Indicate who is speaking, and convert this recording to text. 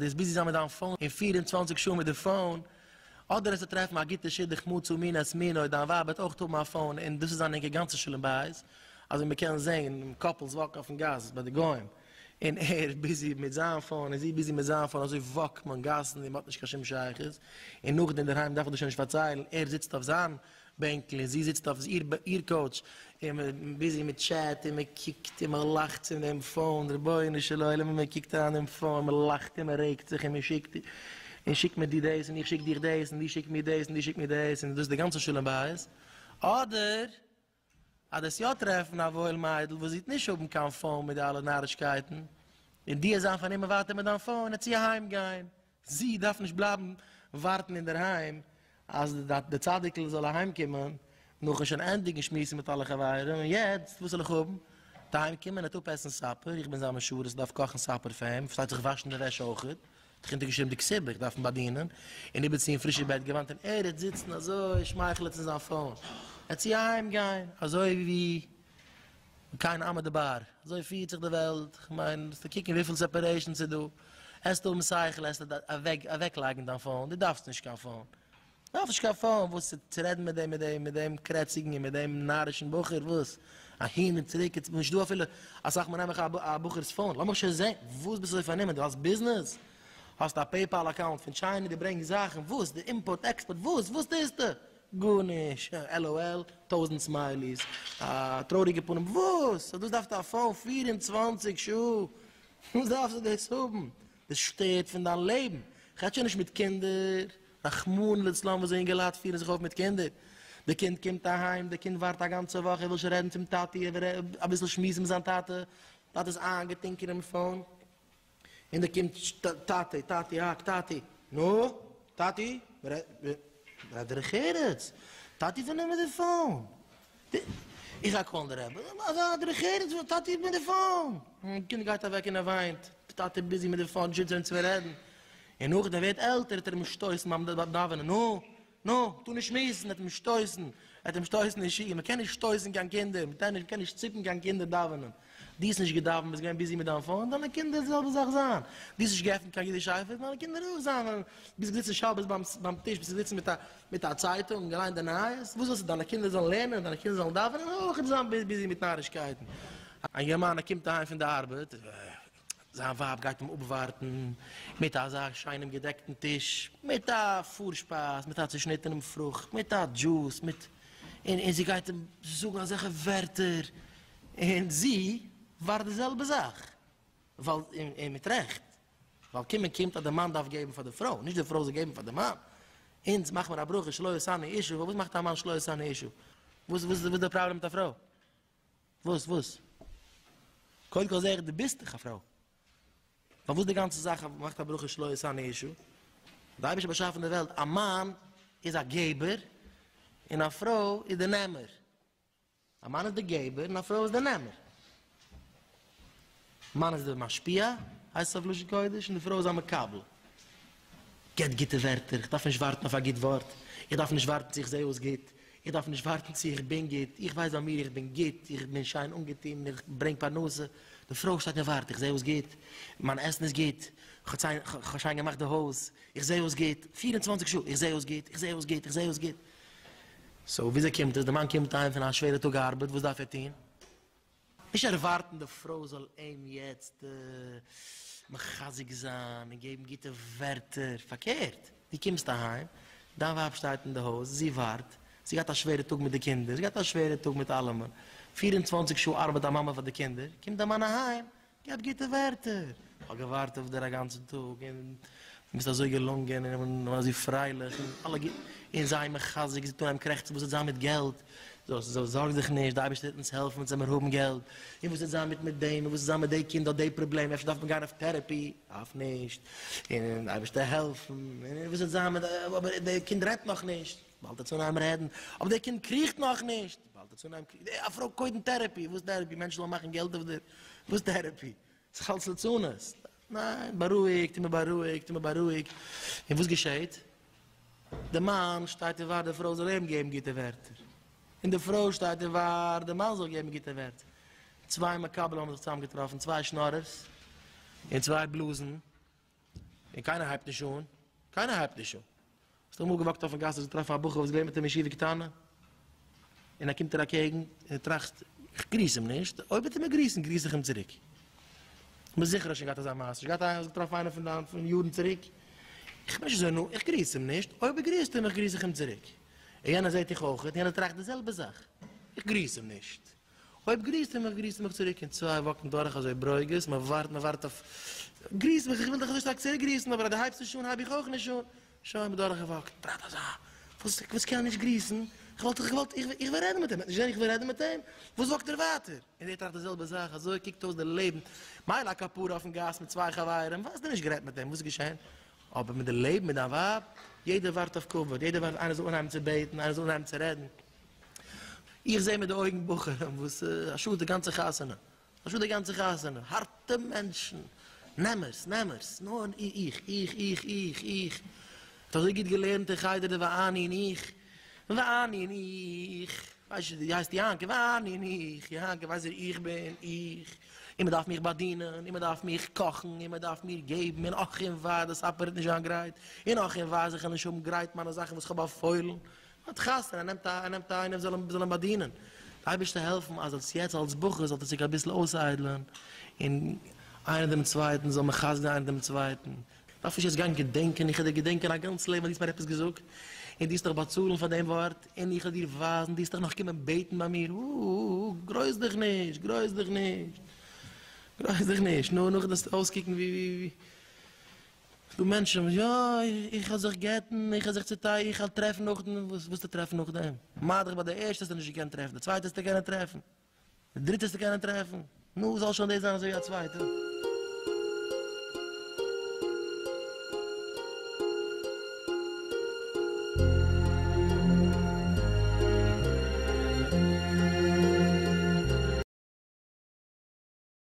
Speaker 1: אז דו וועסט busy זיין מיט דיין phone און 24 שעה מיט די phone, אדער וועסטו טרעפן א גוטע שידוך מצא מין את מינו, דיין ווייב וועט אויך האבן א phone און דאס איז זיין ענקער גאנצע שלום בית, אזוי מען קען זען couples walk ן אויפן גאס ביי די גוים, און ער busy מיט זיין phone און זי busy מיט זיין phone, אזוי walk ט מען גאסן און מען האט נישט קיין שום שייכות, און נאכדעם אינדערהיים דארף איך דיר שוין נישט פארציילן, ער זיצט אויף זיין בענקל און זי זיצט אויף איר couch און מען busy מיט chat און מען קוקט און מען לאכט צום דעם phone, רבונו של עולם און מען קוקט אריין דעם phone, מען לאכט און מען רעגט זיך און מען שיקט און שיק מיר דו דאס און איך שיק דיך דאס און דו שיק מיר דאס און דו שיק מיר דאס און דאס איז די גאנצע שלום בית, אדער אז דו וועסט יא טרעפן א וואויל מיידל וואס זי וועט נישט האבן קיין phone מיט די אלע נארישקייטן און דו וועסט זיין פארנומען ווייטער מיט דיין phone וועט זי אהיים גיין. זי דארף נישט בלייבן ווארטן אינדערהיים אז די צדיק'ל זאל אהיימקומען נאכן שוין ענדיגן שמועסן מיט אלע חברים, און יעצט וואס זאל איך האבן? וועט אהיימקומען, ער וועט אפעסן supper, איך בין זיין משרת, איך דארף קאכן supper פאר אים, פארשטייט זיך וואשן די וועש אויכעט, האט דאך אונטערגעשריבן די כתובה, איך דארף אים באדינען, און איבערציען פרישע בעטגעוואנט, און ער וועט זיצן אזוי שמייכלען צו זיין phone, ער וועט צו אהיימגיין אזוי ווי קיין עמא דבר, אזוי פירט זיך די וועלט, כ'מיין, וועסטו קוקן וויפיל separations איז דא, עסטו האבן שכל עסטו אוועק לייגן דיין phone, דו דארפסט נישט קיין phone, דארפסט נישט קיין phone, וואס צו רעדן מיט דעם מיט דעם מיט דעם קרעציגן און מיט דעם נארישן בחור, וואס? אהין און צוריק, איז נישט דא אפילו, אסאך מאל נעם איך א בחור'ס phone, לאמיך שוין זען, וואס ביסטו אזוי פארנומען, דו האסט ביזנעס? האסט א PayPal account פון China, דו ברענגסט זאכן, וואס? די import export, וואס? וואס טוסטו? גארנישט, LOL, טויזענט smileys, א טרויעריגע פנים, וואס? אז דאס דארפסטו א phone 24 שעה? וואס דארפסטו דאס האבן? דאס שטערט פון דיין לעבן, כ'רעד שוין נישט מיט קינדער, רחמנא לצלן וואס אינגעלייט פירן זיך אויף מיט קינדער, די קינד קומט אהיים, די קינד ווארט א גאנצע וואך, ער וויל שוין רעדן צום טאטי, ער וויל אביסל שמועסן מיט זיין טאטע, טאטע איז איינגעטונקען אין phone, און דער קומט, טאטי, טאטי, האק, טאטי, נו, טאטי, רעד דרך ארץ, טאטי פארנומען מיט די phone, איך גיי call ן די רבי, אזא דרך ארץ, טאטי מיט די phone, קינד גייט אוועק און ער וויינט, טאטי busy מיט די phone, נישט דא צו רעדן, און נאכדעם ווערט עלטער, וועט ער אים שטויסן ביים דאווענען, נו, נו, טאר נישט שמועסן, ער האט אים שטויסן, ער האט אים שטויסן אין שול, מען קען נישט שטויסן קיין קינדער, מען קען נישט ציפן קיין קינדער דאווענען, דו האסט נישט געדאווענט, ביסט געווען busy מיט דיין phone, דיינע קינדער די זעלבע זאך זיין, דו האסט נישט געעפנט קיין אידיש ספר, דיינע קינדער אויך זיין, ביסט געזיצן שבת ביים טיש, ביסט געזיצן מיט א צייטונג און געליינט די נייעס, וואס ווילסטו דיינע קינדער זאלן לערנען, דיינע קינדער זאלן דאווענען, אויך זיין busy מיט נארישקייטן. א אינגערמאן ער קומט אהיים פון די ארבעט, זיין ווייב גייט אים אפווארטן מיט אזא שיינעם געדעקטן טיש, מיט א פארשפייז, מיט א צושניטענעם פרוכט, מיט א juice, מיט, און און זי גייט אים זאגן אזעלכע ווערטער, און זי ווארט די זעלבע זאך, ווייל, און מיט רעכט, ווייל קומען קומט אז די מאן דארף געבן פאר די פרוי, נישט די פרוי זאל געבן פאר די מאן. אונז מאכט מען א ברכה שלא עשני אשה, וואס מאכט א מאן שלא עשני אשה? וואס וואס איז די פראבלעם מיט א פרוי? וואס וואס? קודם כל זעה איך דו ביסט דאך א פרוי. פארוואס די גאנצע זאך מאכט א ברכה שלא עשני אשה? די אייבערשטער האט באשאפן די וועלט, א מאן איז א געבער און א פרוי איז די נעמער. א מאן איז די געבער און א פרוי איז די נעמער. מאן איז די משפיע, הייסט עס אויף לשון קודש, און די פרוי איז א מקבל. געבט גוטע ווערטער, איך דארף נישט ווארטן אויף א גוט ווארט, איך דארף נישט ווארטן צו איך זע אויס גוט, איך דארף נישט ווארטן צו איך בין גוט, איך ווייס ביי מיר איך בין גוט, איך בין שיין אנגעטון, איך ברענג פרנסה, די פרוי שטייט און ווארט, איך זע אויס גוט, מיין עסן איז גוט, איך האב שיין געמאכט די הויז, איך זע אויס גוט, 24 שעה, איך זע אויס גוט, איך זע אויס גוט, איך זע אויס גוט. so וויאזוי קומט עס, די מאן קומט אהיים פון א שווערע טאג ארבעט, וואס דארף ער טון? נישט ערווארטן די פרוי זאל אים יעצט מחזק זיין און געבן גוטע ווערטער, פארקערט, דו קומסט אהיים, דיין ווייב שטייט אין די הויז, זי ווארט, זי געהאט א שווערע טאג מיט די קינדער, זי געהאט א שווערע טאג מיט אלעמען, 24 שעה ארבעט א מאמע פאר די קינדער, קומט דיין מאן אהיים, געב גוטע ווערטער, כ'האב געווארט אויף דיר א גאנצן טאג און ביסט אזוי געלונגען און אזוי פרייליך און אלע גוט און זיי מחזק, זיי טוען קרעכצן וואס וועט זיין מיט געלט, זארג דיך נישט, די אייבערשטער וועט אונז העלפן אונז וועמיר האבן געלט, און וואס וועט זיין מיט מיט דעם, און וואס וועט זיין מיט די קינד האט די פראבלעם, אפשר דארף מען גיין אויף therapy, דארף נישט, און די אייבערשטער העלפן, און וואס וועט זיין מיט, אבער די קינד רעדט נאכנישט, באלד וועט עס אנהייבן רעדן, אבער די קינד קריכט נאכנישט, באלד וועט עס אנהייבן קריכן, א פרוי קודם therapy, וואס therapy, מענטשן זאלן מאכן געלט אויף דיר, וואס therapy, ס'איז אלס ליצנות, ניין, בארואיגט און מ'בארואיגט און מ'בארואיגט, און וואס געשעהט? די מאן שטייט און ווארט די פרוי זאל אים געבן גוטע ווערטער, און די פרוי שטייט און ווארט די מאן זאל געבן גוטע ווערטער, צוויי מקבלים האבן זיך צוזאם געטראפן, צוויי שנארערס און צוויי בלאזן. און קיינער הייבט נישט אן, קיינער הייבט נישט אן. האסט אמאל געוואקט אויפן גאס האסט געטראפן א בחור וואס געלערנט מיט אים ישיבה קטנה, און ער קומט דיר אקעגן, און דו טראכסט, איך גריס אים נישט, אויב וועט ער מיר גריסן, גריס איך אים צוריק. כ'בין זיכער האסט שוין געהאט אזא מעשה, נישט געהאט איינער, האסט געטראפן איינער פון דיין פון יארן צוריק, איך בין נישט אזוי נאנט, איך גריס אים נישט, אויב ער גריסט מיך גריס איך אים צוריק. און יענער זעט דיך אויך, און יענער טראכט די זעלבע זאך, איך גריס אים נישט, אויב גריסט ער מיך גריסט ער מיך צוריק, און צוויי walk ן דורך אזוי ברוגז, מען ווארט מען ווארט אויף, גריס מיך, איך וויל דיך אזוי שטארק צוריק גריסן, אבער אז דו הייבסט נישט אן הייב איך אויך נישט אן, שוין מען דורך געוואקט, טראכט אזא, וואס וואס קען ער נישט גריסן, איך וואלט דאך געוואלט, איך וויל רעדן מיט אים, ער האט נישט געזען איך וויל רעדן מיט אים, וואס walk ט ער ווייטער? און ער טראכט די זעלבע זאך, אזוי קוקט אויס די לעבן, מילא א כפרה אויפן גאס מיט צוויי חברים, וואס האסטו נישט גערעדט מיט אים, וואס איז געשען? אבער מיט די לעבן מיט דיין ווייב, יעדער ווארט אויף כבוד, יעדער ווארט איינער זאל אנהייבן צו בעטן, איינער זאל אנהייבן צו רעדן. איך זע מיט די אויגן בחורים וואס א שאד די גאנצע חתונה, א שאד די גאנצע חתונה, הארטע מענטשן, נעמערס, נעמערס, נאר איך, איך, איך, איך, איך, האט אזוי גוט געלערנט אין חדר די ואני און איך, ואני און איך, ווייסט נישט דו הייסט יענקי, ואני און איך, יענקי ווייסט ווער איך בין, איך, און מען דארף מיך באדינען, און מען דארף מיך קאכן, און מען דארף מיר געבן, און אך און וויי די supper וועט נישט זיין גרייט, און אך און וויי אז איך וועל נישט האבן גרייט מיינע זאכן וואס איך האב באפוילן, האט חתונה, ער נעמט א, ער נעמט א איינעם זאל אים, זאל אים באדינען. די אייבערשטער העלפן אז אלס יעצט אלס בחור זאלט איר זיך אביסל אויסאיידלען, און איינער דעם צווייטן זאל מחזק זיין איינער דעם צווייטן. דארף נישט יעצט גיין געדענקען, איך וועל דיר געדענקען א גאנץ לעבן אז דו האסט מיר עפעס געזאגט, און דו וועסט נאך באצאלן פאר דעם ווארט, און איך וועל דיר ווייזן, דו וועסט דיך נאך קומען בעטן ביי מיר, אאאא, גרויס דיך נישט, גרויס דיך נישט, גרויס דיך נישט, נו, נאכדעם וועסטו אויסקוקן ווי ווי ווי. ס'דא מענטשן וואס יא, איך וועל זיך גט'ן, איך וועל זיך צוטיילן, איך וועל טרעפן נאכדעם, וואס וועסטו טרעפן נאכדעם? מה דאך ביי די ערשטע האסטו נישט געקענט טרעפן, די צווייטע וועסטו קענען טרעפן, די דריטע וועסטו קענען טרעפן, נו, זאל שוין דאס זיין אזוי ווי א צווייטע.